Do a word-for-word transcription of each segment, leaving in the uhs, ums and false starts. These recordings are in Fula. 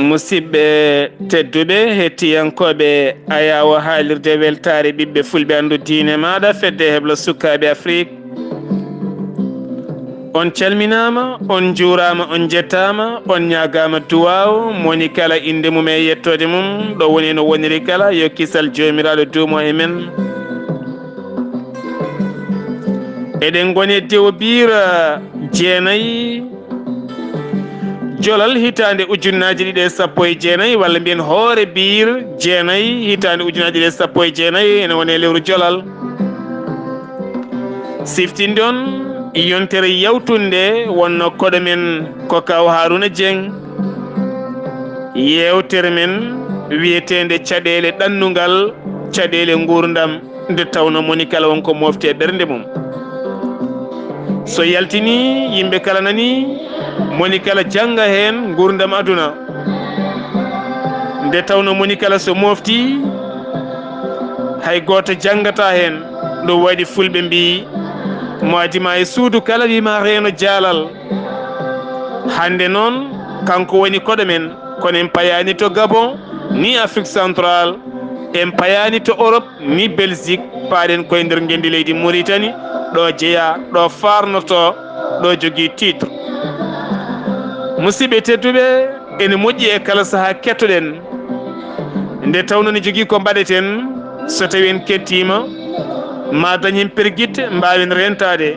Musidɓe tedduɓe, hettiyankooɓe Ayaawo Haalirde Weltaare Ɓiɓɓe Fulɓe Anndu Diine Maaɗa, Fedde Heblo Sukaaɓe Afrik, on calminaama, on njuuraama, on njettaama, on ñaagaama duwaaw, mo woni kala innde mum e yettoode mum, ɗo woni no woniri kala, yo kisal Joomiraaɗo duumo e men. Eɗen ngoni e diwo biir jeenayi, Jolal, hitaande ujunnaaji ɗiɗi e sappo e jeenayi, walla mbiyen hoore biir jeenayi, hitaande ujunnaaji ɗiɗi e sappo e jeenayi, ene woni e lewru Jolal. Siftinde on yontere yawtunde, wonno koɗo men ko Kaw Haruna Dieng. Yeewtere men wiyeteende Caɗeele ɗannungal, caɗeele nguurndam. Nde tawno moni kala won ko mofti e ɓernde mum. So yaltini, yimɓe kala nani, moni kala jannga heen nguurndam aduna. Nde tawno moni kala so mofti, hay gooto janngata heen. Ɗum waɗi fulɓe mbiyi, mo adima e suudu kala wima reeno jaalal. Hannde noon, kanko woni koɗo men, kono en payaani to Gabon, ni Afrique Centrale, en payaani to Europe, ni Belgique, paaɗen koye nder ngenndi leydi Mauritanie, ɗo jeyaa, ɗo faarnotoo, ɗo jogii titre. Musidɓe tedduɓe, ene moƴƴi e kala sahaa kettoɗen. Nde tawno ne jogii ko mbaɗeten, so tawi en kettiima, ma dañ heen pergitte, mbaawen reentaade.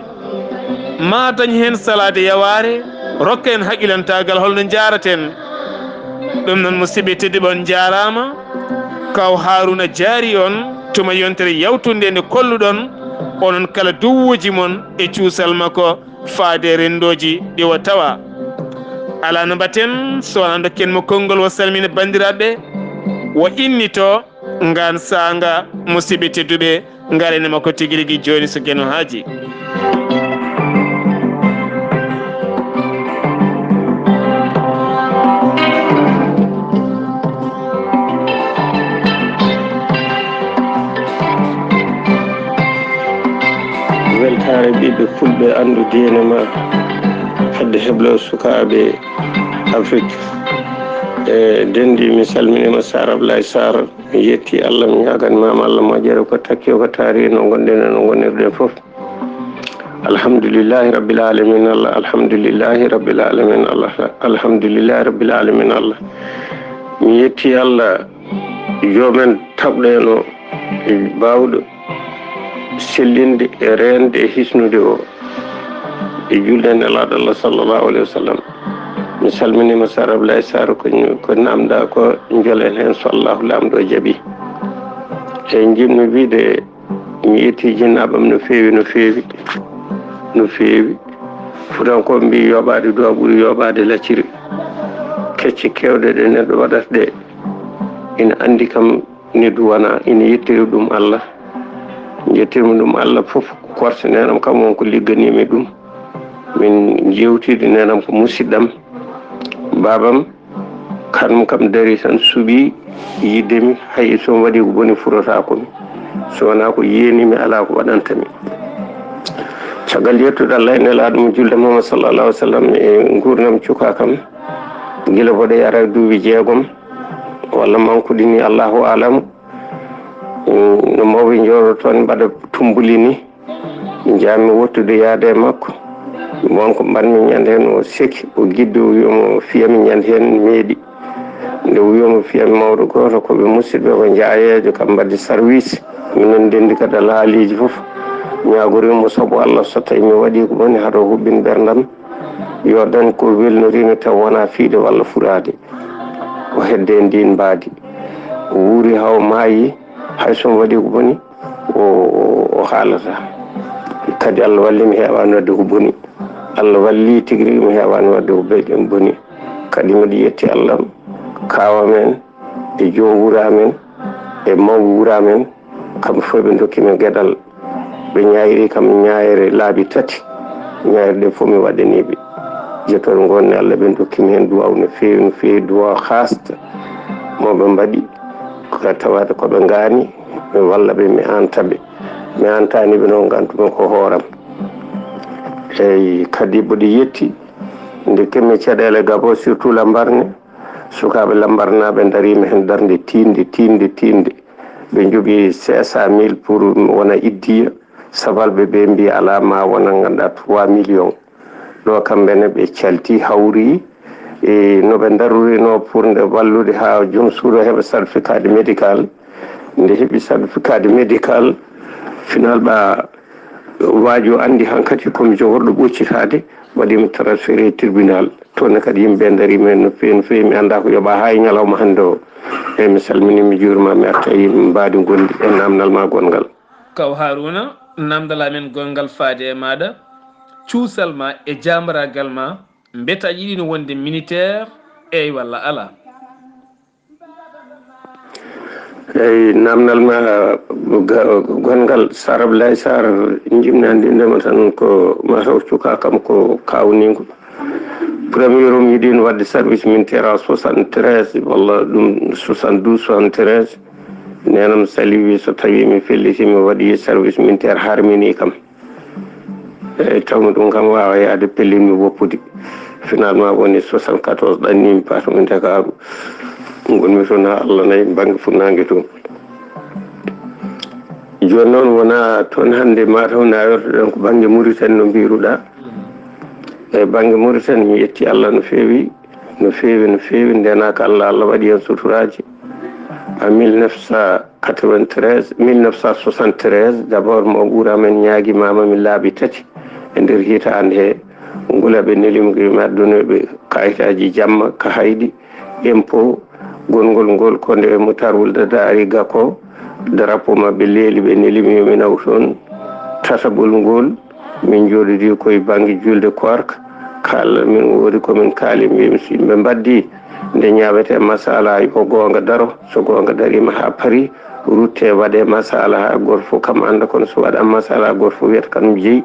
Ma dañ heen salaade yawaare, rokka en haqqilantaagal holno njaaraten. Ɗum noon, musidɓe tedduɓe, on njaaraama. Kaw Haruna jaari on, tuma yontere yawtunde nde kolluɗon, onon kala duwuuji mon e cuusal makko faade renndooji ɗi o tawa. Alaa no mbaɗten, so wonaa ndokken mo konngol, o salmina banndiraaɓe, o innitoo ngaan saanga, musidɓe tedduɓe. Ngaren e makko tigi rigi jooni so Geno haaji. Weltaare ɓiɓɓe fulɓe, anndu diine ma, fedde heblo sukaaɓe Afrik. E denndi, mi salminiima, Sar Ablaye Sar. Mi yetti Allah, mi ñaagan maama Allah moƴƴere ko takki o, ko taari no ngonɗen e no ngonirɗen fof. Alhamdulillahi rabbil alamin Allah, alhamdulillahi rabbil alamin Allah, alhamdulillahi rabbil alamin Allah. Mi yetti Allah, joomen taɓɗeno baawɗo sellinde e reende e hisnude o e julde e Nelaaɗo Allah sallallahu alaihi wasallam. Mi salminiima Sar Ablaye Sar ko, ko namda ko, njolen heen so Allahu Laamɗo jaɓi. E njiɗmi wiide mi yetti jinnaaɓam no feewi, no feewi, no feewi. Futankooɓe mbiyi yooɓaade duwaa ɓuri yooɓaade lacciri. Kecce keewɗe ɗe neɗɗo waɗata ɗe ina anndi kam ne duwana, ina yettiri ɗum Allah. Njettirmi ɗum Allah fof, korse neenam kam won ko ligganiimi ɗum. Min njeewtidi neenam ko musidɗam, baabam, kanum kam dari tan suɓi yidde mi, hay so mi waɗi ko boni furotaako mi. So wonaa ko yiyanii mi, alaa ko waɗanta mi. Caggal yettude Allah e Nelaaɗo mo julde Muhammad sallallahu alaihi wasallam e nguurndam cuka kam, gila mboɗo yara duuɓi jeegom walla mankude ni, Allahu aalamu. Mm, no mawɓe njooɗo toon mbaɗa tumbuli ni, njaami wottude yaade e makko. Won ko mbaɗmi ñande heen o seki, o giddo wiyomo fiyami ñande heen meeɗi. Nde wiyomo fiyami mawɗo gooto, ko ɓe musidɓe ko jaayeejo kam mbaɗde service. Minen ndenndi kadi alhaaliiji fof. Ñaagoriimo sabu Allah so tawi mi waɗi ko boni, haɗo huɓɓin ɓerndam. Yo dañ ko welnoriimi taw wonaa fiide walla furaade. O hedde e ndiin mbaadi. O wuuri haa o maayi, hay so mi waɗi ko boni, o, o, o haalata. Kadi Allah walli mi heewaani waɗde ko boni. Allah walli tigi rigi mi heewaani waɗde ko be-, boni. Kadi mbiɗa yetti Allah, kaawa men, e joom wura men, e mawɓe wura men, kamɓe fof ɓe ndokki men geɗal. Ɓe ñaayri kam ñaayre laabi tati. Ñaayre ɗe fof mi waɗanii ɓe. Jettooɗo ngon e Allah, ɓe ndokki mi heen duwaaw no feewi, no feewi, duwaaw haasta mo ɓe mbaɗi. Ko tawata ko ɓe ngaani, Mi walla ɓe, mi aanta ɓe. Mi aantaani ɓe noon, ngantumi ko hooram. Eyi, kadi mboɗo yetti, nde keɓmi caɗeele Gabon, surtout Lambaréné, sukaaɓe Lambarénaaɓe ndariima heen darnde tiiɗnde, tiiɗnde, tiiɗnde. Ɓe njoɓi cinq cent mille pour wona iddiya. Sabalɓe ɓe mbi alaa ma wona ngannduɗaa trois millions. Ɗo kamɓe ne ɓe calti, hawri e no ɓe darorino pour nde wallude haa joom suudu heɓa certificat de médical. Nde heɓi certificat de médical, final ɓa waajo anndi hankadi komi jogorɗo ɓoccitaade, waɗi mi transféré tribunal. Toon ne kadi yimɓe darima heen no feewi, no feewi. Mi anndaa ko yoɓa haa e ñalawma hannde o. Eyi, mi salmini, mi juurima, mi arta e mbaadi gonɗi e namdal ma gonngal. Kaw Haruna, namdal amen gonngal faade e maɗa, cuusal ma e jaambaraagal ma, mbeta yiɗino wonde militaire, eey walla alaa? Eyi, namdal ma ga-, gonngal, Sar Abdoulaye Sar, jimnanɗindema tan ko mataw cuka kam ko kawningo. Premier o mi yiɗino waɗde service militaire en soixante-treize walla ɗum soixante-douze, soixante-treize. Nenam saliwi so tawi mi felliti mi waɗi service militaire harmini kam. Eyi, tawmi ɗum kam waawa yaade, pellinmi woppude. Finalement woni soixante-quatorze ɗannimi patron Ndakaaru. Ngonmi toon haa Allah nayi bannge funnaange toon. Jooni noon wonaa toon hannde mataw na yortoɗen ko bannge Mauritanie no mbiruɗaa. E bannge Mauritanie mi yetti Allah no feewi, no feewi, no feewi. Ndenaaka Allah, Allah waɗi heen suturaaji. En mille neuf cent quatre-vingt-treize, mille neuf cent soixante-treize, d'abord mo ɓuura men ñaagi mama mi laabi tati e nder hitaande he. Ngula ɓe nelimi ko mi addunoɓe kayitaaji jamma ka hayɗi, impôt, gongol ngol ko nde Moutar Wul Dada ari Gako, drapeau maɓɓe leeli, ɓe nelimi yo mi naw toon. Tatagol ngol, min jooɗodi koye bannge julde koorka, kala min woodi ko min kaali, mbimi so yimɓe mbaddi nde ñaawete masala, yo goonga daro, so goonga dariima haa paari, rutte waɗe masala haa gooto fof kam annda, kono so waɗa masala gooto fof wiyata kam jeyi,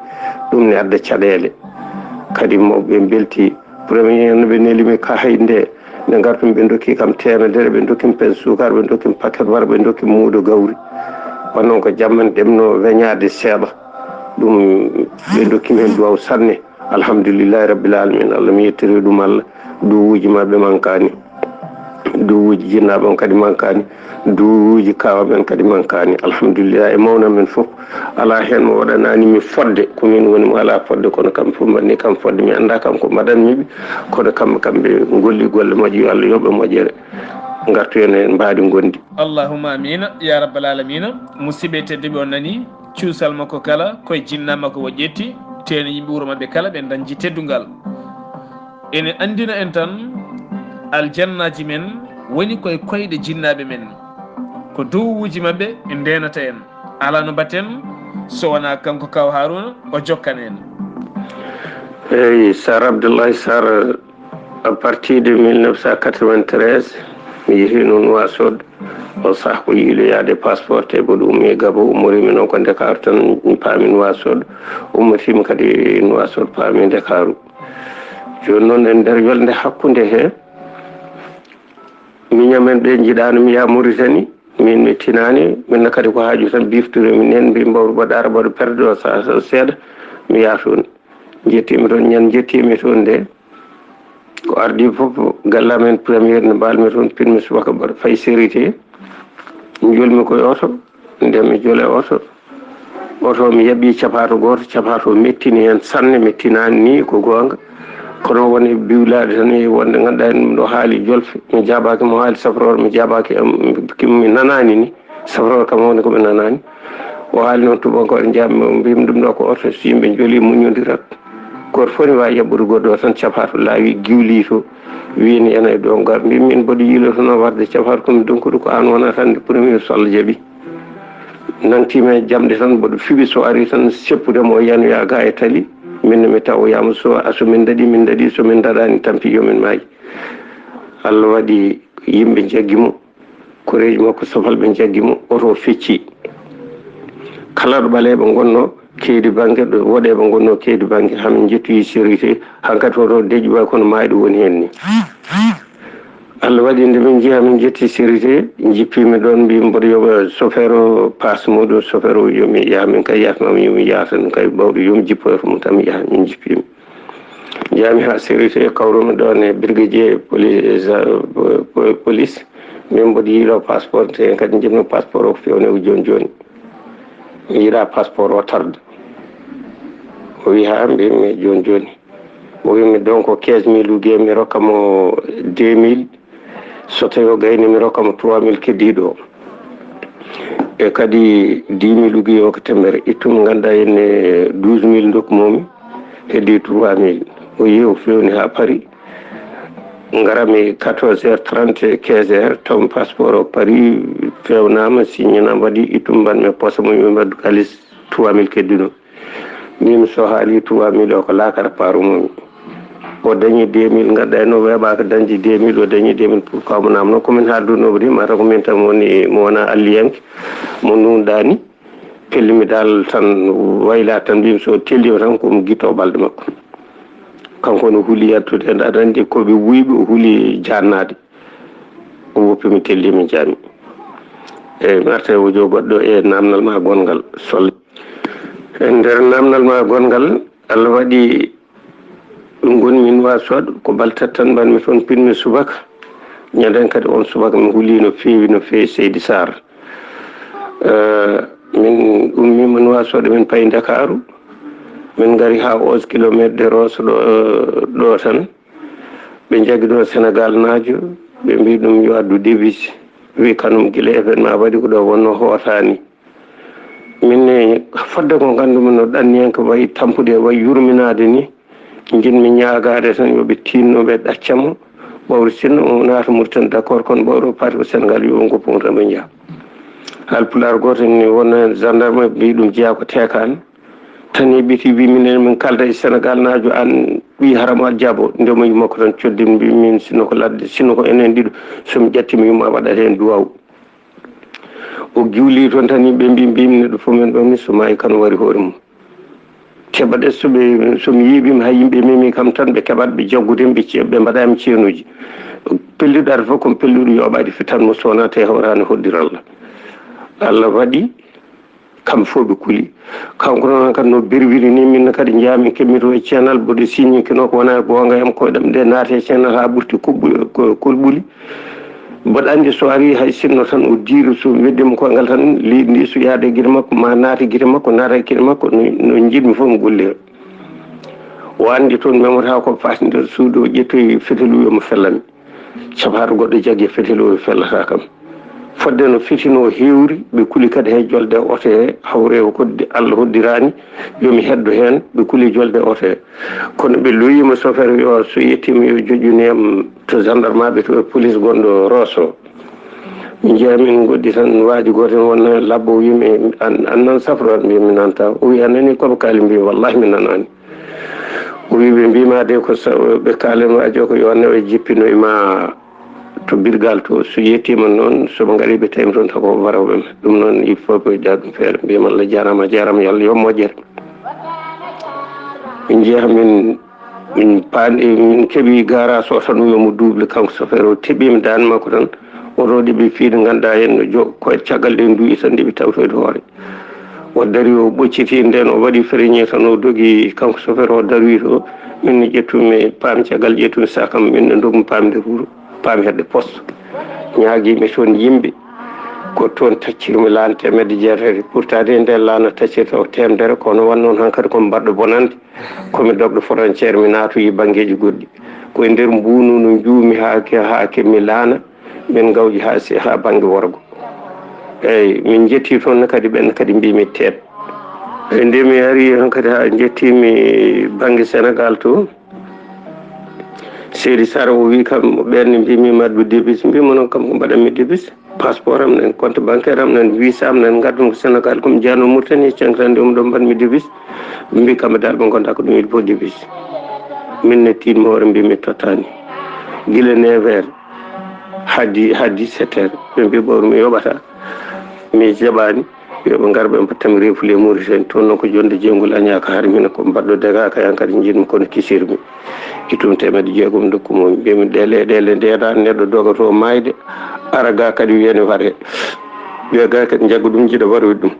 ɗum ne adda caɗeele. Kadi mawɓe mbelti, premier no ɓe nelimi ka hayɗi nde, nde ngartumi ɓe ndokki kam teemedere, ɓe ndokkimi pen suukar, ɓe ndokkimi paquet wara, ɓe ndokkimi muudo gawri. Kono noon ko jamma ne ɗemno weñaade seeɗa. Ɗum ɓe ndokkimi heen duwaw sanne. Alhamdulillahi rabbil alamin. Allah mi yettiri ɗum Allah. Duwuuji maɓɓe mankaani. Duwuuji jinnaaɓe on kadi mankaani. Duwuuji kaawa men kadi mankaani. Alhamdulillahi, e mawna men fof. Alaa heen mo waɗanaani mi fodde. Ko min woni mo alaa fodde, kono kamɓe fof mbaɗni kam fodde. Mi anndaa kam ko mbaɗanmi ɓe, kono kamɓe, kamɓe ngolli golle moƴƴe. Yo Allah yoɓ ɓe moƴƴere. Ngartu en e mbaadi ngondi. Allahumma amiina, ya rabbal alamina. Musidɓe tedduɓe, on nani cuusal makko kala, koye jinnaa makko o ƴetti, teeni yimɓe wuro maɓɓe kala ɓe dañji teddungal. Ene anndina en tan, aljannaaji men woni koye koyɗe jinnaaɓe men. Ko duwuuji maɓɓe ndenata en. Alaa no mbaɗten, so wonaa kanko Kaw Haruna, o jokkan en. Eyi, Sar Abdoulaye Sar, à partir de mille neuf cent quatre-vingt-treize, mi yehi noon Nuwasoot. On saha ko yiiloyaade passeport, te mboɗo ummi Gabon, ummoriimi noon ko Ndakaaru tan, mi paami Nuwasoot, ummitiimi kadi Nuwasoot, paami Ndakaaru. Jooni noon, e nder yolnde hakkunde he, miñam en ɓe njiɗaano mi yaha Mauritanie, min mi tinaani, min kadi ko haaju tan biftude min heen, mbi mbawru mbaɗa ara mbaɗu perde o sa-, sa-, seeɗa, mi yaha toon. Njettiimi toon, ñande njettiimi toon nde, ko ardii fof, galle amen premier ne mbaal-mi toon, pinmi subaka mbaɗa fay sérité, njolmi koye oto, nde mi jole oto, oto mi yaɓi capaato gooto, capaato mettini heen sanne, mettinaani ni ko goonga, kono woni biwlaade tan e wonde ngannduɗaa en ɗo haali jolfe, mi jaabaaki mo haali safroor, mi jaabaaki am, kim mi nanaani ni, safroor kam woni ko mi nanaani. O haali noon tubankooɓe, njaami mbimi ɗum ɗo ko oto, so yimɓe njoli muñodirat. Gooto fof ne waawi yaɓɓude goɗɗo o tan, capaato laawi giwli to, wini ene e ɗo ngar. Mbimi min mboɗo yiilotono warde capaato, komi donkuɗo ko aan wona tan nde premier so Allah jaɓi. Nangtiima e jamɗe tan, mboɗo fiɓi, so ari tan seppude mo o yanoya ga e tali. Min ne mi tawoyama, so, so min daɗi, min daɗi, so min daɗani tampi, yo min maayi. Allah waɗi yimɓe jaggi mo, koreeji makko safalɓe jaggi mo, oto o fecci. Kala ɗo ɓaleeɓe ngonno keedi bannge, ɗo woɗeeɓe ngonno keedi bannge, hamin jettoyi sécurité, hankadi oto deƴƴi way kono maayɗo woni heen ni. Allah waɗi nde min njehi, min njetti sécurité, jippiimi ɗoon, mbiimi mboɗo yoɓa chauffeur o passe muɗum, chauffeur o yomi yaha, min kay yaha, mami yomi yaha tan, kay bawɗo yomi jippo e mum tan, mi yaha, min jippiimi. Njaami haa sécurité, kawrumi ɗoon e brigadier police, police. Min mboɗo yiilo passeport, te kadi njiɗmi passeport o ko feewneego jooni jooni. Mi yiɗaa passeport o tarda. O wi haa mbiimi jooni jooni. O wi mi donc quinze mille uji, mi rokka mo deux mille. So tawi o gayni, mi rokka mo trois mille keddiiɗo o. E kadi dix mille uji o ko temmere. Ittum nganndaa ene douze mille ndokku momi heddi trois mille. O yehi o fewni haa Paris. Ngarami quatorze heures trente, quinze heures, taw passeport o Paris fewnaama, signanaama, waɗi ittum mbanmi poste mum, ɓe mbaɗi kalis trois mille keddiiɗo. Min so haali trois mille o ko laakara paru mum. O dañi deux mille, ngadda no weeɓaaka dañde deux mille, o dañi deux mille pour kaw mo namno ko min haaldunoo ri, mata ko min tan woni mo wona alliyanke, mo nunɗaani. Pellimi dal tan wayla tan mbimi so tellima tan ko mi gitto balɗe makko. Kanko no huli yaltude, en aɗa anndi ko ɓe wuyɓe o huli jannaade. O woppi mi tellimi jaami. E mi arta e wujo goɗɗo e namnal ma gonngal. Sol. E nder namnal ma gonngal, Allah waɗi ɗum ngon min wa sood ko baltat tan mbanmi toon pinmi subaka. Ñanden kadi on subaka mi huli no feewi, no feewi Seydi Sarr. Eh, min ummi min wa sood min payi Ndakaaru. Min ngari ha onze kilomètre de Rosso ɗo, ɗo tan. Ɓe jaggi ɗo Sénégal naajo, ɓe mbi ɗum yo addu devise. Wi kanum gila événement waɗi ko ɗo wonno hootani. Min ne fodde ko nganndumin no ɗanniyanke wayi tampude, wayi yurminaade ni. Njiɗmi ñaagaade tan yo ɓe tinno, ɓe ɗacca mo. Ɓawri sinno o naata Mauritanie, d'accord, kono ɓawri o paati ko Sénégal, yo ngoppu mo tan ɓe njaha. Haalpulaar gooto ni wonno heen gendarme mbi ɗum jeyaa ko teekaani. Tan heɓiti wi minen min kalda e Sénégal naajo, an ɓi haram al jabo, nde mo yumma ko tan coddim mbi min sinno ko ladde, sinno ko enen ɗiɗo, so mi ƴatti mi yumma waɗat heen duwaw. O giwli toon tan yimɓe mbi mbimi neɗɗo fof men ɗo ni so maayi kan wari hoore mum. Keɓaɗe so ɓe, so mi yiiɓima hay yimɓe memi kam tan ɓe keɓat ɓe jaggude ɓe ce-, ɓe mbaɗami ceenuji. Pelliɗo ar fof komi pelluɗo yoɓaɗi fitan mo sowna te hawrani hoddiralla. Allah waɗi kamɓe fof ɓe kuli. Kanko noon kadi no birwiri ni min kadi njaami keɓmi to e ceenal mboɗo siñi kino ko wona e goonga yam koyɗam nde naate e ceenal haa ɓurti ko ɓu-, ko, kolɓuli. Mboɗo anndi so ari hay sinno tan o diiri so weddima koyngal tan leydi ndi so yaade gite makko ma naate gite makko naata gite makko no, no njiɗmi fof mi gollira. O anndi toon memata ko faati nder suudu o ƴettoyi fetaluyo mo fellami. Capaata goɗɗo jaggi fetelo o fellata kam. Fodde no fetino hewri, ɓe kuli kadi he jolde oto he, hawre o koddi Allah hoddiraani, yo mi heddo heen, ɓe kuli jolde oto he. Kono ɓe loyima sofere yo so yettima yo joƴƴiniyam to gendarme ɓe to police gonɗo Rosso. Min jeeya min goddi tan waaji gooto heen won labbo wimi an, an nan safro an mbi mi nanta. O wi a nani koɓe kaali mbi wallahi mi nanani. O wi ɓe mbima de ko sa-, ɓe kaalen waaji o ko yo newo jippino e ma to birgal to, so yettima noon, so ɓe ngari ɓe tawima toon taw ko warawɓe men. Ɗum noon il faut que ja ɗum feere. Mbiyam Allah jarama, jarama, yo Allah yo moƴƴere. Min jeeha min, min paandi, min keeɓi garage o tan yo mo double kanko chauffeur o, teɓɓima dande makko tan. Oto ɗiɓi fiide ganduɗa hen no jo, ko caggal ɗe duuɗi tan ɗiɓi tawtoyde hoore. O dari o ɓocciti nden o waɗi freñe tan o dogi kanko chauffeur o daroyi to. Min no ƴettumi paam caggal ƴettumi sakam min no dogmi paam nder wuro. Paami hedde poste. Ñaagiimi toon yimɓe, ko toon taccirmi laana teemedde jeetati. Pourtant de, nden laana taccirta ko teemedere, kono won noon hankadi ko mi baɗɗo bonande, ko mi dogɗo frontière, mi naatoyi banngeeji goɗɗi. Ko e nder Mbuunu no njuumi haa ke-, haa keɓmi laana, min ngawji haa si-, haa bannge worgo. Eeyi, min njetti toon ne kadi, ɓeen ne kadi mbiimi teet. E nde mi ari hankadi haa njettiimi bannge Sénégal to, Seydi Sara o wi kam, ɓen ne mbimi mi addu devise, mbimo noon kam ko mbaɗanmi devise, passeport am nan, compte bancaire am nan, visa am nan, ngaddanmi ko Sénégal, komi jeyano Mauritanie, cenkatande ɗum ɗo mbaɗmi devise. Ɓe mbi kamɓe dal ɓe gonda ko ɗum il faut devise. Min ne tiiɗmi hoore mbimi mi tottani. Gila neuf heures haa di-, haa dix-sept heures, ɓe mbi ɓawri mi yoɓata, mi jaɓani. Yo ɓe ngar ɓe mbaɗtam reefude e Mauritanie. Toon noon ko jonnde jeygol añaaka, hari minen ko mbaɗɗo dega ka yan kadi njiɗmi kono kisirmi. Ittum teemedde jeegom ndokku mo. Mbiymi ɗeele, ɗeele ndeeɗa neɗɗo dogoto maayde, ara ga kadi wiyani ware. Wiya ga kadi njaggu ɗum, jiɗa waroyde ɗum.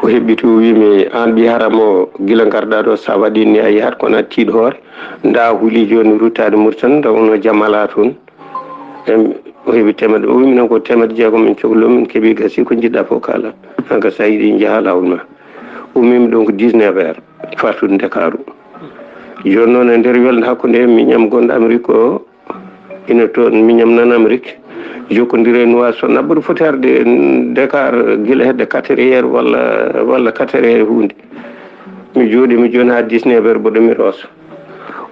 O heɓɓiti, o wiimi, "Aan ɓii haram o, gila ngarɗaa ɗo, so a waɗii ni a yahat, kono a tiiɗ hoore. Nda huli jooni ruttaade Mauritanie, nda wonno jam alaa toon." Em, o heɓi teemedde, o wiimi noon ko teemedde jeegom min cohli, min keɓi, gasi ko njiɗɗaa fof kaala. Aan kadi so a yiɗi njaha laawol ma. Ummiimi ɗoon ko dix-neuf heures, fatude Ndakaaru. Jooni noon e nder welnde hakkunde miñam gonɗo Amérique o, ina toon miñam nan Amérique, jokkondire e Nouakchott, naɓɓude foti arde Dakar gila hedde quatre heures walla, walla quatre heures e huunde. Mi jooɗii, mi jooni haa dix-neuf heures mboɗo mi roosa.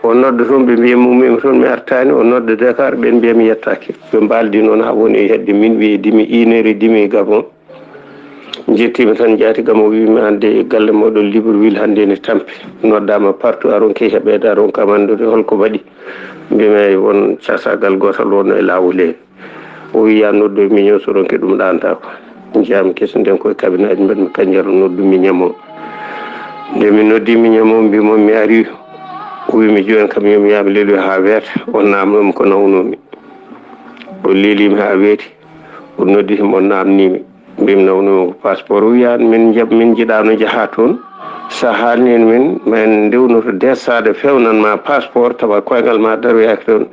O nodda toon, ɓe mbiya mi ummiima toon, mi artaani. O nodda Dakar, ɓe mbiya mi yettaaki. Ɓe mbaaldi noon haa woni e hedde minuit et demi, une heure et demie Gabon. Njettiima tan, njaati kam, o wiimi, "Aan de galle mooɗon Libreville hannde ene tampi. Noddaama partout, a ronkii heɓeede, a ronkaama anndude, holko waɗi?" Mbiimi, "Eey, won caasaagal gootal wonno e laawol hee." O wii, "Yaa noddu e miño, so ronki ɗum ɗaantaako." Njaami keso nden koye kabinaaji mbaɗmi kanjaro, noddu miñam o. Nde mi noddi miñam o, mbiimi, "Mi arii." O wii mi, "Jooni kam, yo mi yaha mi leloyo haa weeta." O naamnoo mi ko nawnoo mi. O leelii mi haa weeti. O noddi himo, o naamnii mi. Mbiimi, "Nawnoo mi ko passeport." O wii, "Aan, min njaɓ-, min njiɗaano njahaa toon. So a haalnii min, min ndewnoto deesaade, fewnan ma passeport, tawa koyngal ma daroyaaki toon.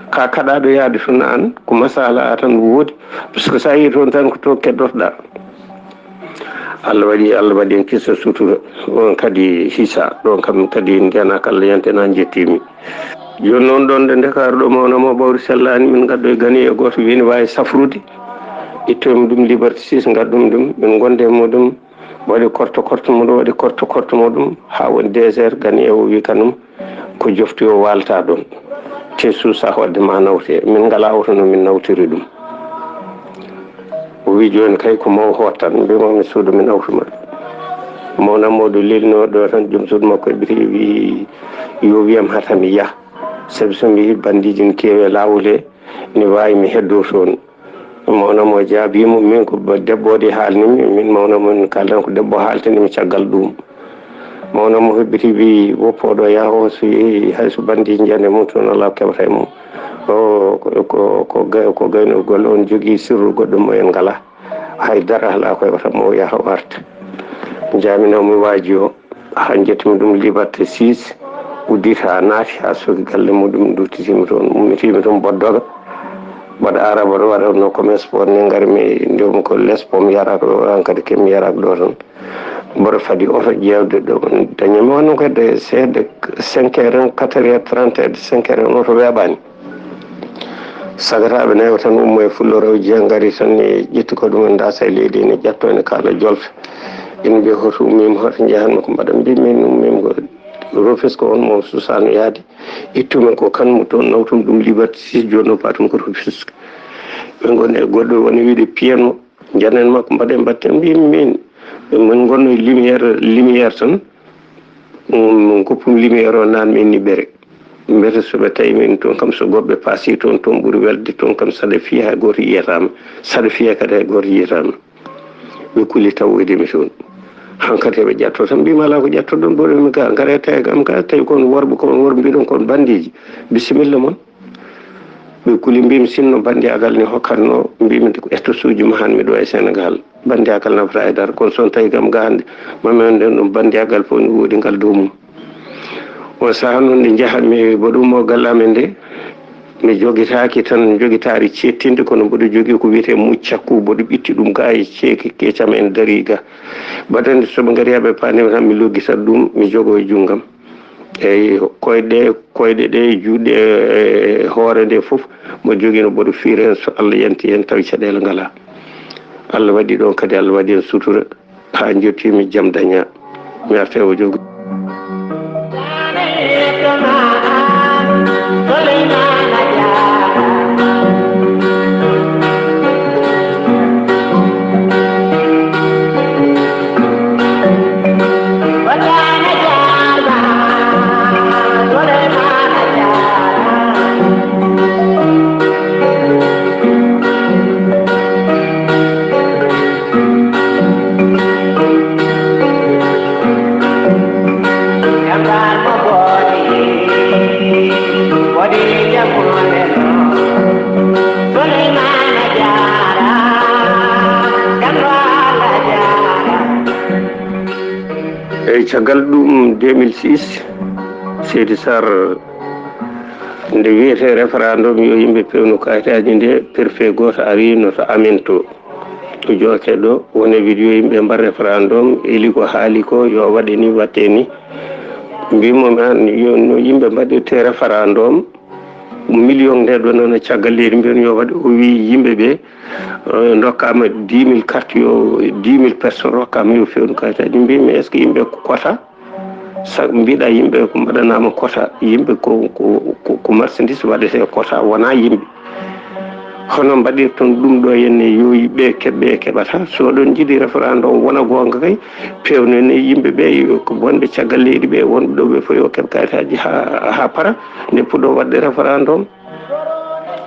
Ka kaɗaaɗo yaade toon aan, ko masala a tan woodi, par ce que so a yii toon tan ko to keddotoɗaa." Allah waɗi, Allah waɗi en kissa sutura. Ɗon kadi hisa, ɗon kam kadi ndenak Allah yante na njettiimi. Jooni noon ɗon ɗo Ndakaaru ɗo, mawna mo ɓawri sellaani, min ngaddoyi gani e gooto wii ne waawi safrude. Ittoymi ɗum Liberté six, ngaddumi ɗum, min ngonde e muɗum. Waɗi korto korto muɗum, waɗi korto korto muɗum, haa woni deux heures, gani e o wii kanum, ko jofti o waalta ɗon. Te suusa hoɗde ma nawte. Min ngalaa oto no min nawtiri ɗum. O wii, "Jooni kay ko maw hoot tan." Mbiimi, "Mi suudu mi nawtuma." Mawna mawɗo lelnoo ɗo tan, joom suudu makko e ɓitii wii, "Yo wiyam hata mi yah. Sabi so mi yii bandiiji ne keewi e laawol he, ne waawi mi heddoo toon." Mawna mo jaabii mo, "Min ko ba-, debbo o de haalni mi, min mawna mo min kaaldan ko debbo haaltani mi caggal ɗum." Mawna mo hebbiti wi, "Woppo ɗo yaha o, so yehi hay so bandi jande mum toon alaa ko keɓata e mum. O ko, ko, ko gay-, ko gaynol golle, on jogii sirru goɗɗo mo en ngalaa. Hay dara alaa ko heɓata mo, o yaha o arta." Jaamina mo waaji o. Haa njettumi ɗum Liberté six, udditi haa naati, haa soki galle muɗum, duttitiimi toon, ummitiimi toon Boddoga. Mbaɗa araba ɗo waɗatno commerce port ni, ngarmi ndewmi ko les pom yarak ɗo, hankadi kemi yarak ɗo tan. Mboɗo fadi oto ƴeewde ɗo, dañami wonno ko hedde seeɗa, cinq heures en, quatre heures trente, hedde cinq heures en, oto weeɓaani. Sagataaɓe nayo tan ummo e Fullo Raw Jiya, ngari tan ne ƴetti ko ɗum en, ndasa e leydi, ene ƴetto, ene kaala jolfe. Ene mbiya, "Hoto ummiima, hoto njahanmi, ko mbaɗa?" Mbi, "Min ummiima ko Rufisque, on mo suusaano yaade. Ittumen ko kan mo toon, nawtum ɗum Liberté six, jooni o patum ko Rufisque." Ɓe ngoni e goɗɗo woni wiide piyanmo, njanen makko, mbaɗen mbatten. Mbi, "Min, min ngonno e lumière, lumière tan." Ɗum, ɗum ko pum lumière o nan min ni ɓere. Mbete so ɓe tawi min toon kam, so goɗɓe paasi toon, toon ɓuri welde toon kam, saɗa fiya hay gooto yiyata ma, saɗa fiya kadi hay gooto yiyata ma. Ɓe kuli tawoyde mi toon. Hankadi ɓe ƴatto tan, mbima, "Alaa ko ƴattoɗon, mboɗo mi ga, ngare tawi kam ga, tawi kon worɓe, kon worɓe mbiɗon kon bandiiji. Bisimilla mon." Ɓe kuli, mbimi, "Sinno banndiyagal ne hokkatno, mbimi ko estace uji mahanmi ɗo e Sénégal. Banndiyagal nafata e dara, kono so on tawi kam ga hannde, ma mi on ɗen ɗum banndiyagal fof ne woodi ngal dow mum." On saha noon nde njahatmi, mboɗo ummo galle amen nde, mi jogitaaki tan jogitaari ceettinde, kono mboɗo jogii ko wiyetee muccakku, mboɗo ɓitti ɗum ga e ceeke kecam en darii ga. Baɗande so ɓe ngari haa ɓe paanima tan, mi loggitat ɗum, mi jogo e junngam. Eyi, koyɗe, koyɗe ɗe, juuɗe, e hoore nde fof, mboɗo jogino mboɗo fiira heen, so Allah yanti heen, tawi caɗeele ngalaa. Allah waɗi ɗoon kadi, Allah waɗi heen sutura, haa njottiimi jam dañaa. Mi arta e o jogo. Waɗi jam wonde ɗo. Souleymane Diarra, Kandou Allah Diarra. Eyi, caggal ɗum, deux mille six, Seydi Sarr, nde wiyetee référendum, yo yimɓe peewnu kayitaaji, nde préfet gooto ari no to Aminto, to Jooke ɗo, woni wiide yo yimɓe mbaɗ référendum, eli ko haali ko, yo waɗe ni, waɗe ni. Mbimo mi an, yo no yimɓe mbaɗirte référendum, million nde ɗo noon e caggal leydi, mbiyon yo waɗe, o wi yimɓe ɓe, eh, dokkama dix mille carte, yo dix mille personnes rokkama yo feewnu kayitaaji. Mbimi est-ce que yimɓe ko quota? Sa mbiɗa yimɓe ko mbaɗanama quota, yimɓe ko, ko, ko, ko marchandise waɗete quota, wona yimɓe. Hono mbaɗirton ɗum ɗo henne, yo ɓe keɓ, ɓe keɓata. So oɗon njiɗi référendum wona goonga kay, peewnen e yimɓe ɓe, yo ko wonɓe caggal leydi ɓe, wonɓe ɗo ɓe fof yo keɓ kayitaaji ha, ha para, nde puɗɗo waɗde référendum.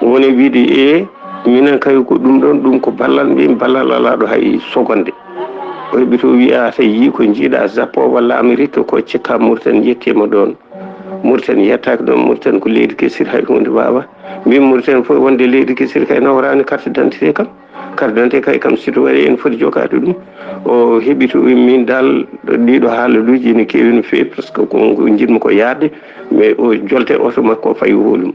Woni wiide, e minen kay ko ɗum ɗon, ɗum ko ballal, mbimi ballal alaa ɗo hay seconde. O heɓi to wiya, so yii ko jiiɗa Japon walla Amérique, ko cikka Mauritanie yettiima ɗon. Mauritanie yettaaki ɗon, Mauritanie ko leydi kesiri, hay huunde waawaa. Mbimi Mauritanie fof wonde leydi kesiri kay nawraani carte d'identité kam. Carte d'identité kay kam, si to waɗi ene foti jogaade ɗum. O heɓi to wi min dal, ɗiɗo haalaluuji ene keewi no feewi, parce que ko, ko njiɗmi ko yaade, mais o jolte oto makko o fayi o hoolum.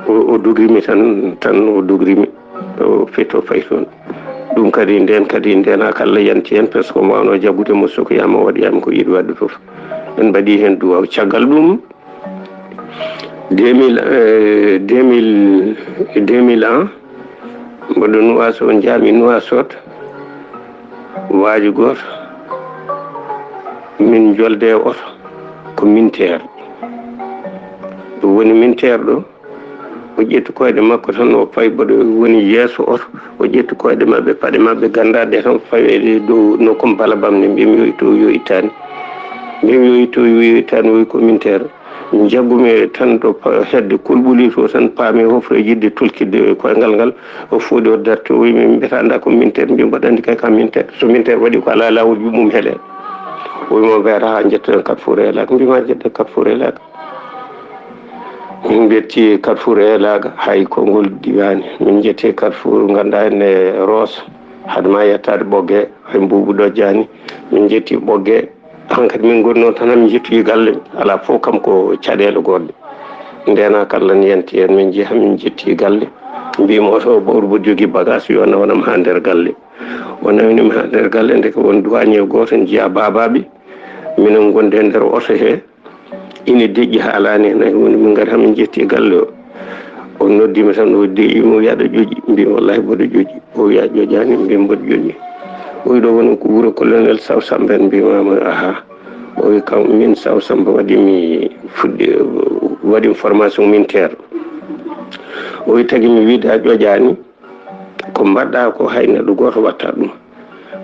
O, o dogri mi tan, tan o dogri mi, o fetto fayi toon. Ɗum kadi, ndeen kadi, ndeenaaka Allah yanti heen, parce que o mawnoo jaggude mo, sokoyaama, o waɗiyaama ko yiɗi waɗde fof. En mbaɗi heen duwaaw. Caggal ɗum, deux mille, euh, deux mille, deux mille un, mboɗo Nuwaasot, njaami Nuwaasot, waaji gooto, min njolde e oto, ko minteer. Ɗum woni minteer ɗo, o ƴetti koyɗe makko tan, o fayi mboɗo woni yeeso oto, o ƴetti koyɗe maɓɓe, paɗe maɓɓe ganndaɗe tan, faweede dow no comme bala bamde, mbimi yo itto, yo ittaani. Mbimi yo itto, yo ittaani, o wi ko minteer. Njaggumi tan to pa-, hedde kulɓuli to tan, paami hofre yiɗde tolkidde koyngal ngal, o fooɗi o darti, o wi min mbiyata nda ko minteer, mbi mboɗo anndi kay ka minteer. So minteer waɗi ko alaa laawol, wi mum helee. O wi mo mbiyata haa njettoɗen Carrefour Elak, mbima njettoɗen Carrefour Elak. Min njetti Carrefour Elak, hay konngol diwaani. Min njetti Carrefour, ngannduɗaa ene Roos, hade ma yettaade Ɓoggee, hay Mbuubu ɗojjaani. Min njetti Ɓoggee, hankadi min ngoni noon tan, min njettoyi galle, alaa fof kam ko caɗeele goɗɗe. Ndeenaaka Allah ne yanti heen, min njehi, min njetti galle. Mbimi oto o ɓawru mboɗo jogii bagage, yo nawanam haa nder galle. O nawini mi haa nder galle, ndeke won douanier gooto, njiyaa baabaaɓe. Minen ngondi e nder oto he, ina deƴƴi, haalaani heen hay huunde. Min ngari haa min njetti galle o. O noddi mi tan, o deƴƴi mi, o wiya aɗa ƴoƴi? Mbi wallahi mboɗo ƴoƴi. O wiya a ƴoƴaani? Mbi mboɗo ƴoƴi. O wi ɗo woni ko wuro colonel Saw Samba en, mbimami aha. O wi kam min Saw Samba waɗi mi fuɗɗi, waɗi mi formation militaire. O wi tagi mi wiide a ƴoƴaani, ko mbaɗɗa ko hay neɗɗo gooto watta ɗum.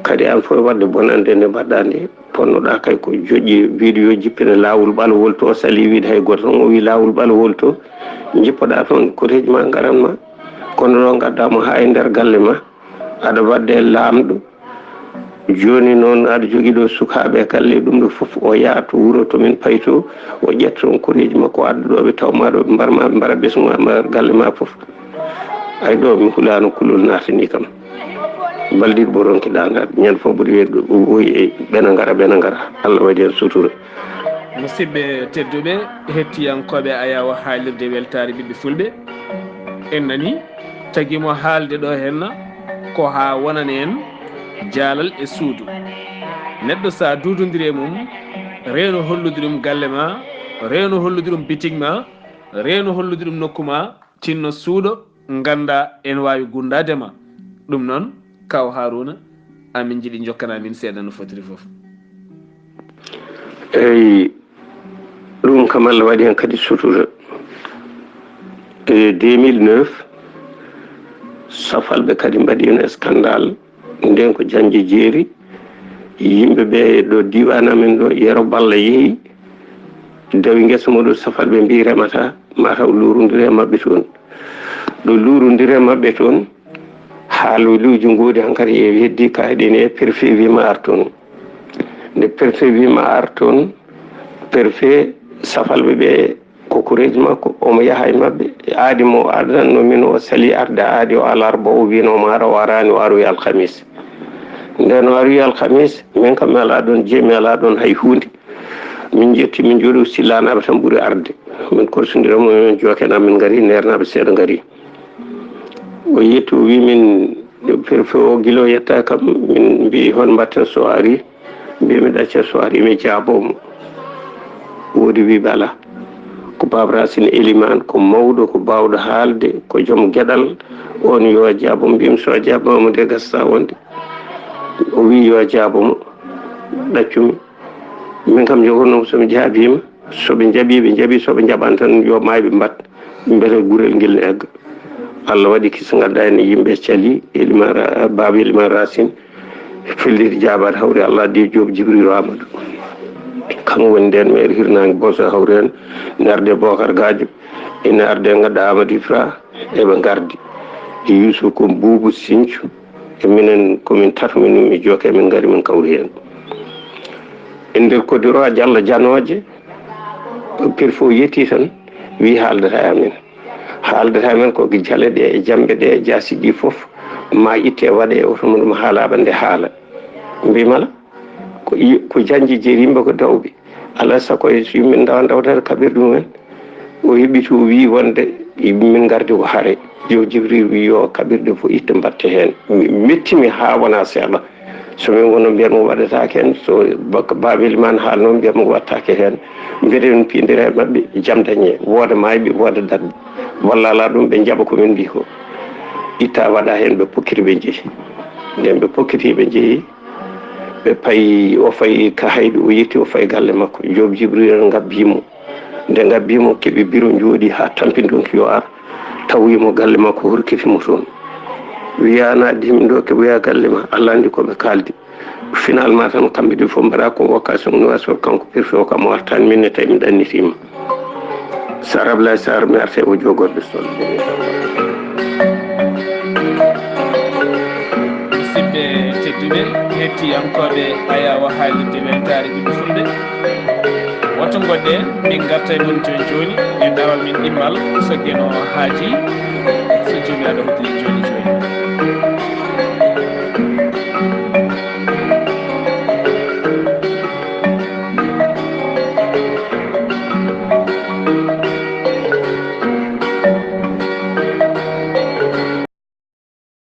Kadi an fof waɗde bonannde nde mbaɗɗa nde, ponnoɗa kay ko joƴƴi, wiide yo jippine laawol ɓalowol to, sali wiide hay gooto. Tan o wi laawol ɓalowol to, jippoɗa toon, koreeji ma ngaran ma. Kono ɗo ngadda mo haa e nder galle ma, aɗa waɗde laamɗo. Jooni noon aɗa jogii ɗo sukaaɓe e galle, ɗum ɗo fof o yaha to wuro to min payi to, o ƴetta toon koreeji makko, o adda ɗo ɓe taw ma ɗo, ɓe mbar ma, ɓe mbara ɓesngu ma, mbara galle ma fof. Ay ɗo mi hulaano kulol naatani kam. Balɗe ɗiɗi mboɗo ronki daandaade. Ñande fof mboɗo wiya ɗo, o, o, e, ɓena ngara, ɓena ngara. Allah waɗi heen sutura. Musidɓe tedduɓe, hettiyankooɓe Ayaawo haalirde weltaare ɓiɓɓe fulɓe, en nani tagi mo haalde ɗo henna ko haa wonani en jaalal e suudu. Neɗɗo so a duudondiri e mum, reeno hollude ɗum galle ma, reeno hollude ɗum bitig ma, reeno hollude ɗum nokku ma, tinno suuɗo, ngannda ene waawi gunndaade ma. Ɗum noon, Kaaw Haaruuna, amin njiɗi njokkana min seeɗa no fotiri fof. Eyi, ɗum kam Allah waɗi heen kadi sutura. E deux mille neuf, Safalɓe kadi mbaɗi heen scandale. Nden ko Jaŋde Jeeri, yimɓe ɓe ɗo diiwaan amen ɗo, Yero Balla yehi, dawi ngesa mo ɗo, Safalɓe mbi remata, mataw luurondire e maɓɓe toon. Ɗo luurondire e maɓɓe toon, haaluuji ngoodi hankadi e heddi kayɗe ne, préfet wi ma ar toon. Nde préfet wi ma ar toon, préfet Safalɓe ɓe ko kureeji makko, omo yaha e maɓɓe. Aadi mo adanno min o sali arde aadi o alarba, o wino maaro o araani, o aroyi alhamis. Nden o aroyi alhamis, min kam mi alaa ɗon je, mi alaa ɗon hay huunde. Min jetti, min jooɗi, Sillanaɓe tan ɓuri arde. Min korsondira mo, min jookenaɓe, min ngari, nernaɓe seeɗa ngari. O yetti, o wi min, "Préfet o gila o yetta kam, min mbi hon mbatten so ari?" Mbi mi ɗacca so ari mi jaabo mo. Woodi wi bala. Ko Baba Racine Elimane, ko mawɗo, ko bawɗo haalde, ko joom geɗal. On yo jaabo, mbi mi so jaabo mo de gasta wonde. O wi yo jaabo mo, ɗaccumi. Min kam jogono so mi jaabima, so ɓe jaɓi, ɓe jaɓi, so ɓe jaɓani tan yo maayi ɓe mbat, mbele gurel ngel ne egga. Allah waɗi kisal ngal ɗa en yimɓe cali, Elimane Ra-, Baba Elimane Racine, felliti jaabaade hawri Allah addi Joop Jibril Amadou. Kanko woni nden maire hirnaange Boso hawri en, narde Bokar Gadio, ina arde ngadda Amadou Ifra, eɓe ngardi. E Youssouf ko Boubou Sinthiou, e minen komin tato min mi jooke min ngari min kawri heen. E nder kodiro a jalla janooje, préfet o yetti tan, wi haaldata e amen. Haaldata e amen ko jale ɗe e jambe ɗe e jaasi ɗi fof ma itte waɗe e oto mum ɗum haalaɓa nde haala. Mbi mala, ko i-, ko janji jeerimɓe ko dawɓe. Alaa sago e so yimɓe ndawa ndawdata kaɓirɗe mumen. O heɓi to wi wonde min ngardi ko hare. Yo Jibril wi yo kaɓirɗe fof itte mbatte heen. Mi mettimi haa wona seeɗa. So min wonno mbiyat mo waɗataake heen, so bak-, Baba Elimane haalno mbiyat mo waɗtaake heen. Mbeɗen pindira e maɓɓe, jam dañe, wooda maayɓe, wooda darɓe. Walla alaa ɗum ɓe njaɓa ko min mbi ko. Itta waɗa heen ɓe pokkiti ɓe njehi. Nden ɓe pokkiti ɓe njehi, ɓe payi, o fayi ka hayɗo, o yetti, o fayi galle makko. Joop Jibril en ngabbi mo. Nde ngabbi mo, keɓi biro, jooɗi haa tampini ɗum ko yo ar, tawi mo galle makko, horkiti mo toon. Wiya na addi min ɗo, keɓoya galle ma, Allah anndi ko ɓe kaaldi. Finalement tan, kamɓe ɗi fof mbaɗa convocation Nouakchott, kanko préfet o kam o artani min ne, tawi mi ɗannitima. Sar Ablaye Sar, mi arte o jogorɓe sol. Musidɓe tedduɓe, hettiyankooɓe Ayawa haalirde weltaare Ɓiɓɓe Fulɓe, woto ngoɗɗen, min ngarta e mon jooni jooni e daawal men ɗimmal, so Geno haajii, so Joomiraaɗo hoddii jooni.